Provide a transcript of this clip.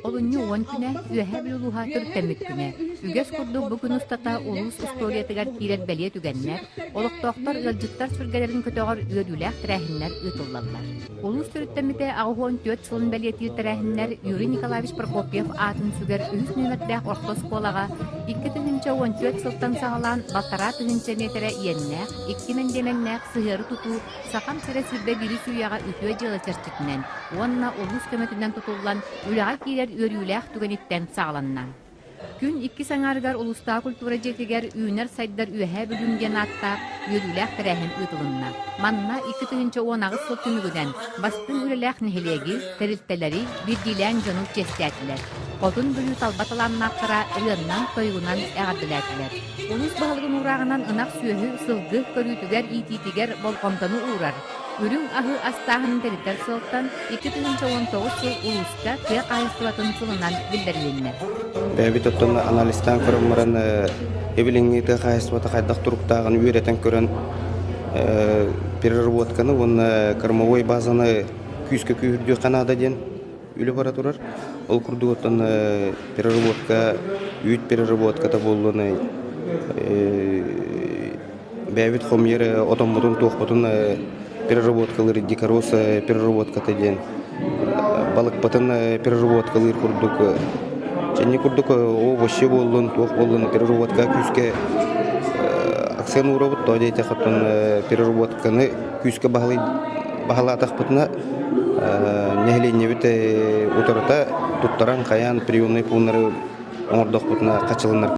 Олунньу 10 күнэ Үөһээ Бүлүү улууһа төрүттэммит күнэ. Үгэс курдук бу күн устата улуус устуоруйатыгар киирэр бэлиэ түгэннэр, олохтоохтор ыалдьыттар сүргэлэрин көтөҕөр үөрүүлээх тэрээһиннэр ыытыллаллар. Улуус төрүттэммитэ 84 сылын бэлиэтиир тэрээһиннэр Юрий Николаевич Прокопьев аатын сүгэр үһүс нүөмэрдээх орто оскуолаҕа 2014 сылтан саҕалаан 6000 миэтэрэ иэннээх, икки мэндиэмэннээх сыһыары тутуу Сахам сирэ 21 үйэҕэ үтүө дьыала чэрчитинэн уонна улуус көмөтүнэн тутуллан үлэҕэ киирэр үөрүүлээх түгэниттэн саҕаланна. Күн иккис аҥаарыгар улуустааҕы культура дьиэтигэр Үүнэр-сайдар Үөһээ Бүлүүм диэн ааттаах үөрүүлээх тэрээһин ыытылынна. Манна 2018 сыл түмүгүнэн бастыҥ үлэлээх нэһилиэги, тэрилтэлэри, биирдиилээн дьону чиэстээтилэр. Хотун Бүлүү талба талааннаахтара ырыаннан-тойугунан эҕэрдэлээтилэр. Улуус баһылыгын уурааҕынан ынах сүөһү, сылгы көрүүтүгэр, иитиитигэр болҕомтону уурар, үрүҥ аһы астааһынын тэритэр сыалтан 2019 сыл улууска тыа хаһаайыстыбатын сылынан биллэрилиннэ. Бэйэбит оттон анализтаан көрөн баран эбилиҥҥи тыа хаһаайыстыбата хайдах туруктааҕын үөрэтэн көрөн переработканы уонна кормовой базаны күүскэ күүһүрдүөххэ наада диэн үлэ бара турар. Ол курдук оттон переработка, үүт переработката буоллун бэйэбит хомуйар отоммутун туохпутун переработкалыыр дикорос переработката диэн балыкпытын переработкалыыр курдук дьэнни курдук овощи буоллун туох буоллун переработка күүскэ акцент уурабыт тоҕо диэтэх оттон переработканы күүскэ баһылаатахпытына нэһилиэнньэбит утарыта туттаран хайаан приемный пууннары оҥордохпутуна хаччыланар.